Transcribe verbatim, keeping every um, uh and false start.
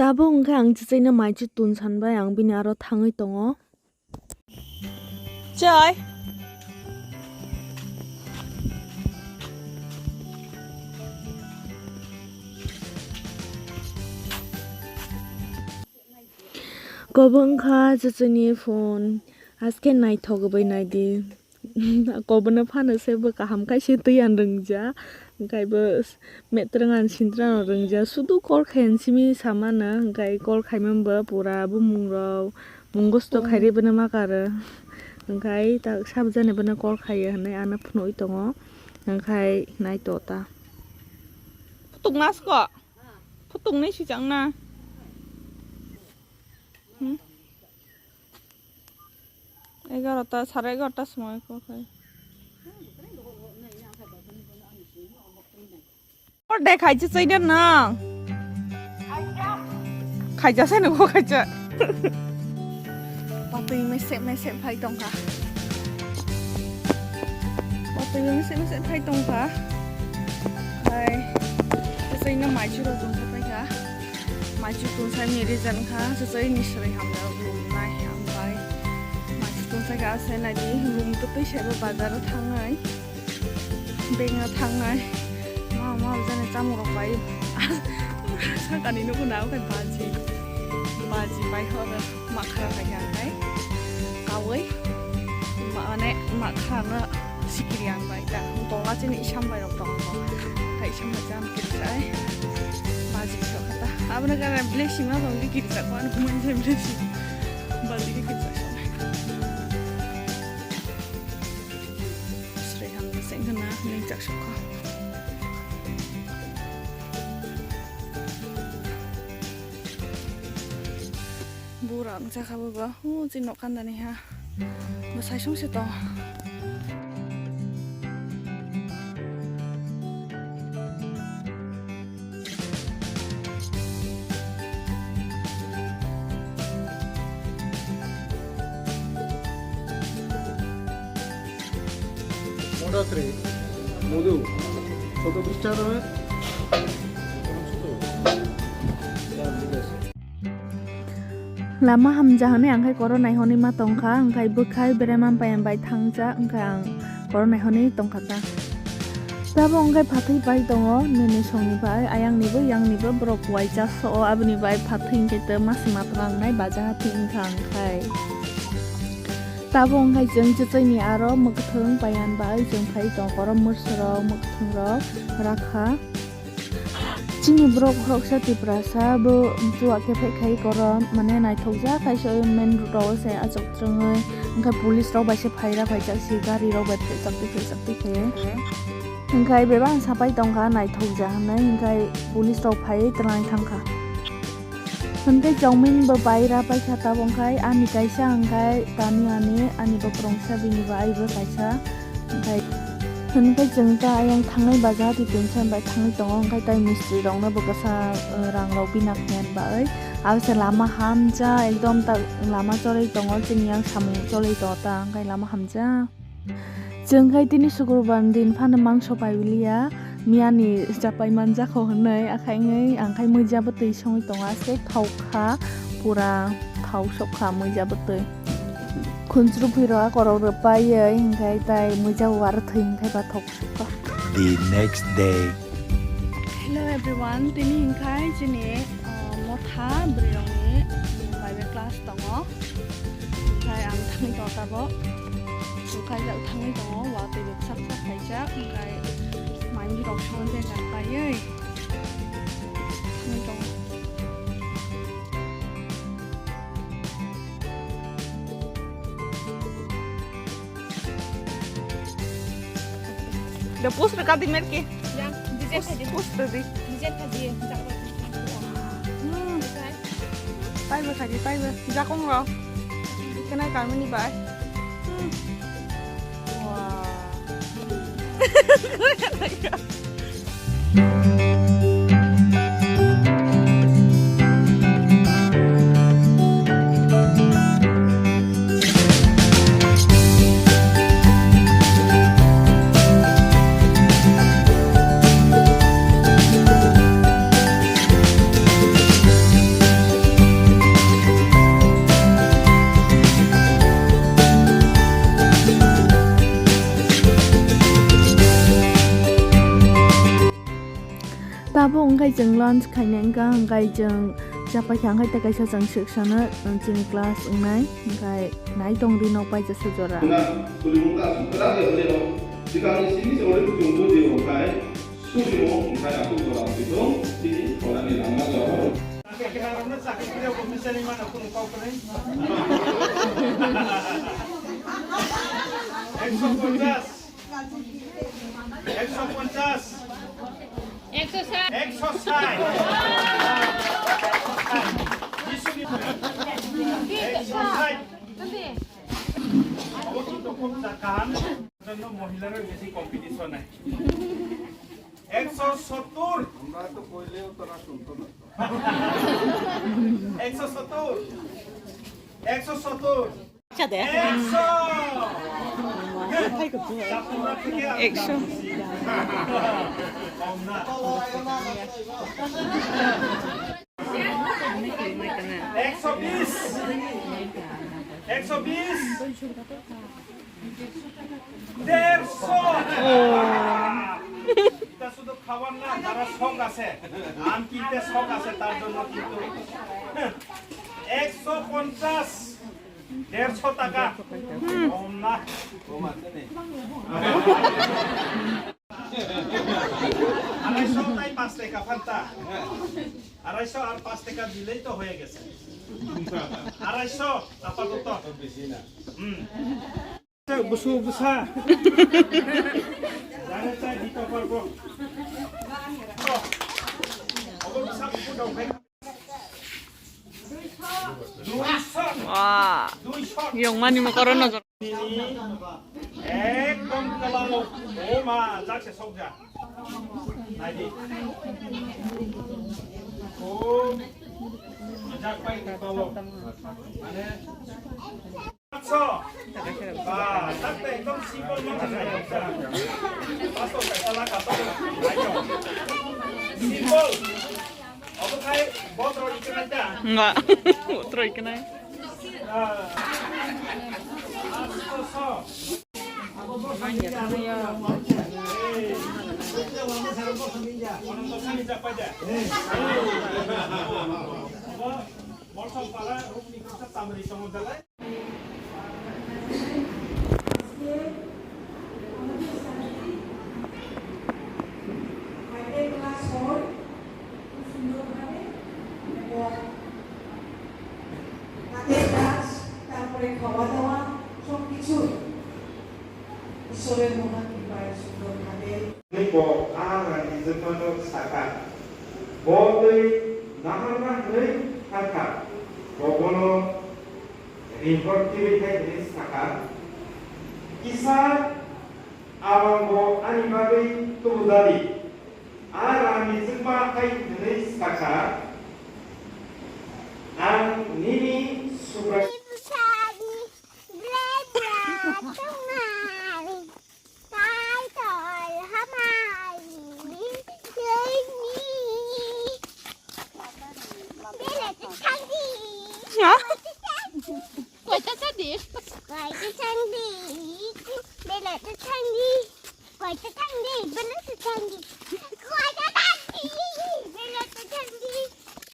Abo wngkha ang chichaino maichu tun sanbai, ang bini aro thangwi tongo. Chai. Kobo wngkha chichaini phone, aske naithok bai naidi. Kobono phano se bo kaham khai se twi ang rwngja, hwnkhe bo metrang ang sintrang rwngja, sudu call khai ang simi samano, hwnkhe call khaimani bo pura bumung rok mungosto khairi bono ma karo, hwnkhe ta sabjani bono call khaiya hinwi ano phunugwi tongo, hwnkhe naito ta. Phutuk nasko? Phutuk nai sijak na. Hmm? Egarota, sare egarota sumoi ko khai. Or de khai chi chai de na. Khai ja sai no ko khai cha. Patui mese mese phai tong kha. Patui mese mese phai tong kha. Hai. Chai na mai chiro tong kha phai kha. Maichu tungsai ni reason kha, chwchwi ni swrwi hamya lum nai hambai. Maichu tungsai kha, asai nai di, lum twtwi saibo bazar o thangnai, bank o thangnai, ma ma jani chamung rok bai. Sakani nugo na khe baji, baji bai horo ma khara khai kha khai kawi, ma ne ma khara no. Sikiri ang bai ta, tola chini isam bai rok tongo. Ta isam bai jam kiri sai. Baji sok ta. Abna kana blessing ma bang kiri sak wan human jam blessing. Baji kiri sak. Sre ham sing kana ning sak sok. Bura wng jakha bo, bo, o, chini nok kandani ha. Bo sai song se tong. মোটাত্রি, মধু, ছোট বিশ টাকা দামের। Lama hamja hwnwi ang khai koro naihornwi ma tongkha, ang khai bwkhai berema bai thangjak, ang khai ang koro naihornwi tongkha ta. Tabuk ang khai phathwi pai tongo, nini songni bai, ayangni bo, yangni bo borok uaijak so, aboni bai phathwi hwnkhe tei masi matwrang nai baja hathwi wngkha ang khai. Tabuk ang khai chwng chwchwini aro mwkhwtwng payan bai chwng khai tongo, koro mwswrok, mwkhwtwng rok rakha. Chini borok khoroksa Tiprasa bo chuak khe phai khai koro, mane naithokjak kaisa main road o se achuk chwngwi, hwnkhe police rok bai se phaira phaijak si gari rok bai phaichak twi phaichak twi khe. Hwnkhe bebak ang sapai tongkha naithokjak hwnwi, hwnkhe police rok phaiwi twlang thangkha. Hwnkhe chongming bo paira paikha tabuk, hwnkhe ani kaisa hwnkhe tani ani, ani bo kwrwngsa bini bo aibo kaisa. Hwnkhe, hwnkhe chwng ta ayang thangnai baja hati tension bai thangwi tongo, hwnkhe tai mistri rokno bo kwsa, uh, rang rok bina khnani bagwi. Abo se lama hamja, ekdom ta lama choli tongo, chini yang samung choli tongo ta, hwnkhe lama hamja. Chwng khai tini sukurbar din phano mangso pailiya, miyani chapai manjakho hwnwi, akhai wngwi ang khai muija bwtwi songwi tongo, aske thok kha, pura thok sok kha muija bwtwi. Khunchru phiro akorok rwpaiwi hwnkhe tai muijago warwthwi hwnkhe bathok sukha. The next day. Hello everyone, tini hwnkhe chini, uh, motha bwrwirokni, um, Bible class tongo. Hwnkhe ang thangwi tongo tabuk. Hwnkhe jak thangwi tongo, watwi rwksak sak kaijak, hwnkhe manwirok songwi bag rwpaiwi thangwi tongo. The post ka di mer ke. Ya, design ka di. Post di. Design ka di. Hmm. Tai ba ka di, tai ba. Jakong ro. Kenai kamini bai. Hmm. Wah. Abo wngkha chwng lunch khainai wngkha, hwnkhe chwng chapai kha, hwnkhe tei kaisa chwng section-o, chini class wngnai, hwnkhe nai tong di nok bai jesa jora. Ekso ponchas. Ekso ponchas. Ekso sait. Ekso sait. Ekso sait. Obo kintu khub kaham. Mohilarok besi competition nai. Ekso sottur. Ekso sottur. Ekso sottur. Ekso. Ekso. Ekso bis. Ekso bis. দেড়শো। এটা শুধু খাবার না, যারা শখ আছে, আম কিনতে শখ আছে, তার জন্য কিন্তু একশো পঞ্চাশ, দেড়শো টাকা। কম না। আড়াইশো তাই পাঁচ টাকা ফান্তা। আড়াইশো আর পাঁচ টাকা দিলেই তো হয়ে গেছে। আড়াইশো আপাতত। হুম। Busu busa. Jare chai dito parbo. Obo busa buku dong khai. Duiso. Wah. Duiso. Yong mani mo koro nojor. Ekdom kalao. O ma, jak se sok ja. Nai di. O. Jak pai kalao. Mane. Atso. Ba, tak te ekdom simple ma kha. Pasto kaisa la kato. Simple. Obo khai botro ikenai ta. Enggak. Botro ikenai. Ah. Atso so. Bolsong pala rukni kasa tamri tongo dalai. আজকে আমাদের সাথে Friday class হয় খুব সুন্দরভাবে এবং রাতের ক্লাস, তারপরে খাওয়া দাওয়া, সব কিছু ঈশ্বরের মহান কৃপায় সুন্দরভাবে। Bo a rani jwkmano sakha, bo twi naharna hwnwi thangkha, bo bono Ringkhor twiwi hai hwnwi sakha, "Kisa awango ani bagwi tubu dadi." A rangni chwkma hai hwnwi sakha, "Ang nini subrai." Title hamari leini. Bele te thangdi. Ha? Koita thangdi? Koita thangdi? Bele te thangdi. Koita thangdi? Bele